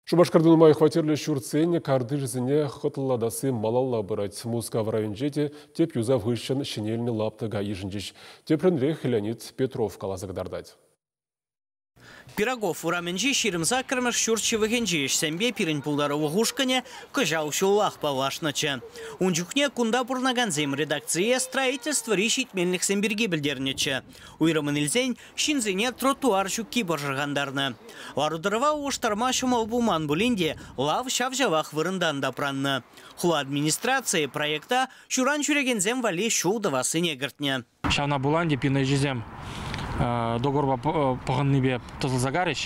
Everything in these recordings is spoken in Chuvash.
Шупашкарти нумай хваттерлӗ ҫуртсен картишӗсене хӑтлӑлатасси малалла пырать. Мускав районӗнче те тӗп юсав хыҫҫӑн ҫӗнелнӗ лаптӑка йышӑнчӗҫ. Тӗплӗнрех Леонид Петров каласа кӑтартать. Пирогов урамӗнчи 28-мӗш ҫурт ҫывӑхӗнчи ӗҫсемпе пирӗн пултарулӑх ушкӑнӗ кӑҫал ҫуллах паллашнӑччӗ. Ун чухне кунта пурӑнакансем редакцие строительствӑри ҫитменлӗхсем пирки пӗлтернӗччӗ. Уйрӑмӑн илсен, ҫынсене тротуар ҫукки пӑшӑрхантарнӑ. Лару-тӑрӑва улӑштарма ҫӑмӑл пулман пулин те лав ҫав-ҫавах вырӑнтан тапраннӑ. Хула администрацийӗ проекта ҫуран ҫӳрекенсем валли ҫул тӑвассине кӗртнӗ. Ҫавна пула ӗнтӗ пирӗн ӗҫӗсем договорпа пӑхӑннипе тӑсӑлса карӗҫ.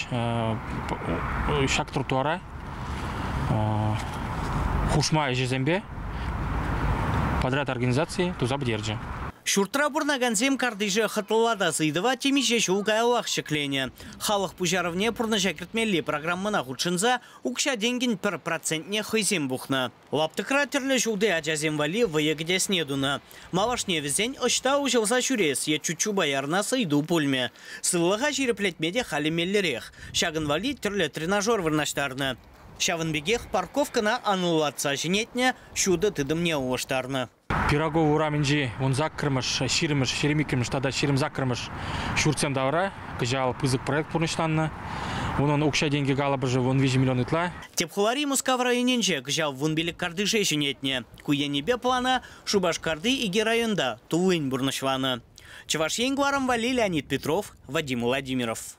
Ҫак тротуара хушма ӗҫӗсемпе подряд организацийӗ туса пӗтерчӗ. Ҫуртра пурӑнакансем картише хӑтлӑлатас ыйтӑва темиҫе ҫул каяллах ҫӗкленӗ. Халӑх пуҫарӑвне пурнӑҫа кӗртмелли программӑна хутшӑнса укҫа-тенкӗн пӗр процентне хӑйсем пухнӑ. Лаптӑкра тӗрлӗ ҫулти ачасем валли вӑйӑ кӗтесне тунӑ. Малашне вӗсен ӑҫта уҫӑлса ҫӳрес е чуччупа ярӑнас ыйту пулмӗ. Сывлӑха ҫирӗплетме те халӗ меллӗрех. Ҫакӑн валли тӗрлӗ тренажер вырнаҫтарнӑ. Ҫавӑн пекех парковкӑна анлӑлатса ҫӗнетнӗ, ҫутӑ тытӑмне улӑштарнӑ. Пирогов урамӗнчи 18-мӗш, 20-мӗш, 22-мӗш тата 28-мӗш ҫуртсем тавра кӑҫал пысӑк проект пурнӑҫланнӑ. Унӑн укҫа-тенкӗ калӑпӑшӗ 13 миллион ытла. Тӗп хулари Мускав районӗнче кӑҫал 15 картише ҫӗнетнӗ. Ку енӗпе плана Шупашкарти икӗ районта туллин пурнӑҫланӑ. Чӑваш Ен кӑларӑм валли Леонид Петров, Вадим Владимиров.